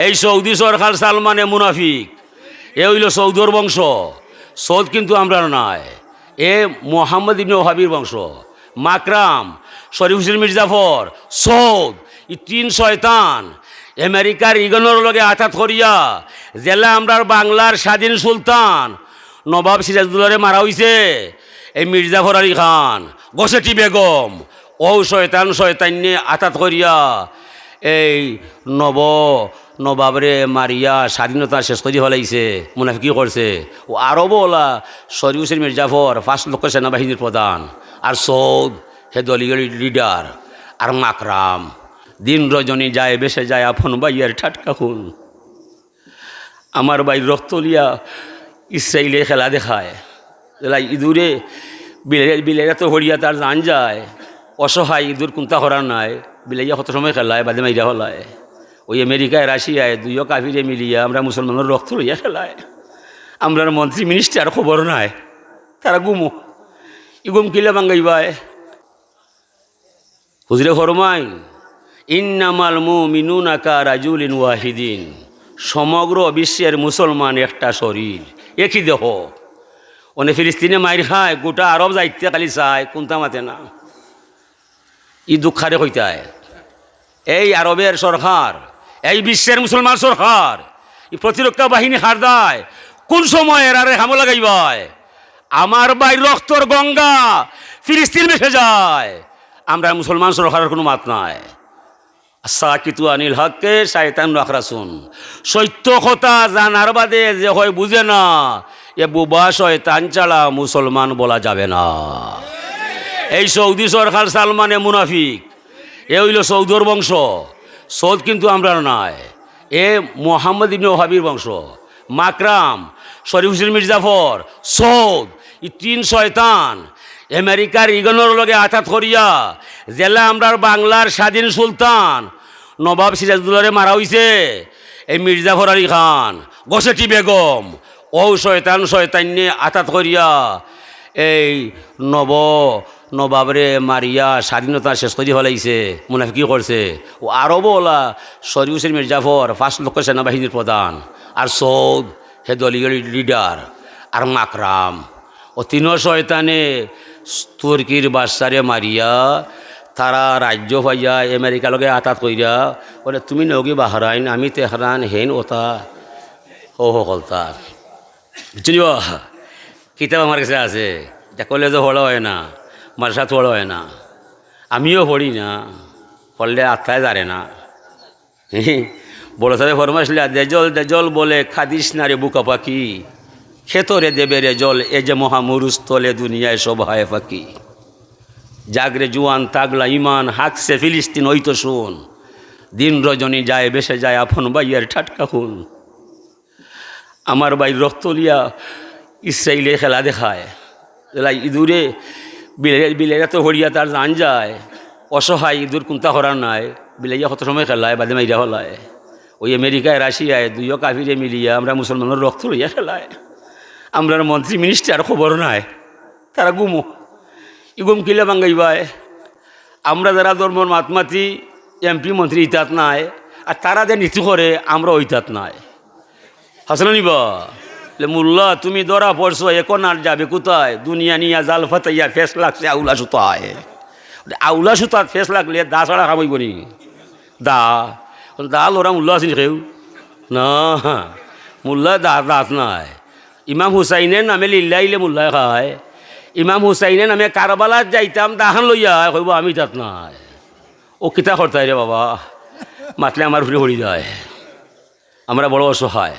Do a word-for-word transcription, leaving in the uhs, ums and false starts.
এই সৌদি সরকার সালমানে মুনাফিক, এ অইলো সৌদর বংশ। সৌদ কিন্তু আমরার নায়, এ মোহাম্মদ ইবনে ওহাবির বংশ। মাকরাম, শরীফ হোসেন মির্জাফর, সৌদ, ই তিন শয়তান আমেরিকার রিগনর লগে আতাত করিয়া যেলা আমরার বাংলার স্বাধীন সুলতান নবাব সিরাজউদ্দৌলারে মারা অইছে, এই মির্জাফর আলী খান, ঘসেটি বেগম, অউ শয়তান শয়তাইন্নে আতাত করিয়া এই নব নবাবরে মারিয়া স্বাধীনতা শেষ করি ফালাইছে, মুনাফিকি করছে। অউ আরবওয়ালা শরীফ হোসেন মির্জাফর পাঁচ লক্ষ সেনাবাহিনীর প্রধান, আর সৌদ হে দলীয় লিডার, আর মাকরাম। দিন রজনী যায় ভেসে যায় আপন ভাইয়ের টাটকা খুন। আমার ভাইর রক্ত লইয়া ইসরাইলে খেলা দেখায়। যেলা ইঁদুরে, বিলাই-, বিলাইরা তো হরিয়া তার জান যায়, অসহায় ইঁদুর কুন্তা করার নাই, বিলাইয়া কত সময় খেলায়, বাদে মাইরা ফালায়। অউ আমেরিকায়, রাশিয়ায় দুইও কাফিরে মিলিয়া আমরা মুসলমানর রক্ত লইয়া খেলায়। আমরার মন্ত্রী মিনিস্টার খবর নাই, তারা ঘুমো। ই ঘুম কিলা ভাঙ্গাইবায়? হুজুরে ফরমাইন, "ইন্নামাল মুমিনুনা কা রাজুলিন ওয়াহিদিন।" সমগ্র বিশ্বের মুসলমান একটা শরীর, একই দেহ। অনে ফিলিস্তিনে মাইর খায়, গোটা আরব যাইতে খালি চায়, কুন্তা মাতে না। ই দুঃখ কারে কইতায়? এই আরবের সরকার, এই বিশ্বের মুসলমান সরকার, ই প্রতিরক্ষা বাহিনী কার দায়, কুন সময় এরারে হামলা লাগাইবায়? আমার ভাইর রক্তর গঙ্গা ফিলিস্তিন ভেসে যায়, আমরার মুসলমান সরকারর কুনু মাত নাই। সাকিতু আনিল হককে শায়তান আখরাসুন। সত্য কথা জানার বাদে যে কয় বুঝে না, এ বোবা শয়তান ছাড়া মুসলমান বলা যাবে না। এই সৌদি সরকার সালমানে মুনাফিক, এ অইলো সৌদর বংশ। সৌদ কিন্তু আমরার নায়, এ মোহাম্মদ ইবনে ওহাবির বংশ। মাকরাম, শরীফ হোসেন মির্জাফর, সৌদ, ই তিন শয়তান আমেরিকার রিগনর লগে আতাত করিয়া যেলা আমরার বাংলার স্বাধীন সুলতান নবাব সিরাজউদ্দৌলারে মারা অইছে, এই মির্জাফর আলী খান, ঘসেটি বেগম, অউ শয়তান শয়তাইন্নে আতাত করিয়া এই নব নবাবরে মারিয়া স্বাধীনতা শেষ করি ফালাইছে, মুনাফিকি করছে। অউ আরবওয়ালা শরীফ হোসেন মির্জাফর পাঁচ লক্ষ সেনাবাহিনীর প্রধান, আর সৌদ হে দলীয় লিডার, আর মাকরাম। অউ তিনও শয়তানে তুর্কির বাদশারে মারিয়া তারা রাজ্য পাইয়া আমেরিকার লগে আতাত কইরা, বলে, "তুমি নগি বাহরাইন, আমি তেহরান, হেইন ওতা, হো হো কলতা।" বুঝছনি বা? কিতাব আমার কাছে আছে, ইটা কলেজো পড়া অয় না, মাদ্রাসাত পড়া অয় না, আমিও পড়ি না, পড়লে আত্মায় জারে না। বড় সাহেব ফরমাইছলা, "দেজল, দেজল বলে কাঁদিস না রে বুকা পাখি, খেতরে দেবে রে জল, এ যে মহামরুস্থলে দুনিয়ায় সব হায় ফাঁকি। জাগরে জুয়ান তাগলা ইমান, হাকছে ফিলিস্তিন ওই তো শুন, দিন রজনী যায় ভেসে যায় আপন ভাইয়ের টাটকা খুন।" আমার ভাইর রক্ত লইয়া ইসরাইলে খেলা দেখায়। যেলা ইঁদুরে, বিলাই-, বিলাইরা তো হরিয়া তার জান যায়, অসহায় ইঁদুর কুন্তা করার নাই, বিলাইয়া কত সময় খেলায়, বাদে মাইরা ফালায়। অউ আমেরিকায়, রাশিয়ায় দুইও কাফিরে মিলিয়া আমরা মুসলমানর রক্ত লইয়া খেলায়। আমরার মন্ত্রী মিনিস্টার খবর নাই, তারা ঘুমো। ই ঘুম কিলা ভাঙ্গাইবায়? আমরা যারা ধর্মর মাত মাতি, এমপি মন্ত্রী ইতাত নাই, আর তারা যে নীতি করে, আমরা ওইতাত নাই। হাসনানি বা, বলে, "মোল্লা, তুমি ধরা পড়ছো, এখন আর যাবে কোথায়? দুনিয়া নিয়া জাল ফাতাইয়া ফেস লাগছে আউলা সুতায়।" বলে, "আউলা সুতাত ফেস লাগলে দা ছাড়া কাম অইবো নি? দা, দা লড়া মোল্লা আছনি কেউ? না, মোল্লা দা, দাঁত নাই। ইমাম হুসাইনের নামে লিল্লা ইলে মোল্লায় খায়। ইমাম হুসাইনের নামে কারবালাত যাইতাম, দাহান লইয়া কইবো, 'আমি তাত নাই।' ও কিতা করতায় রে বাবা, মাতলে আমার উপরে পড়ি যায়।" আমরা বড় অসহায়।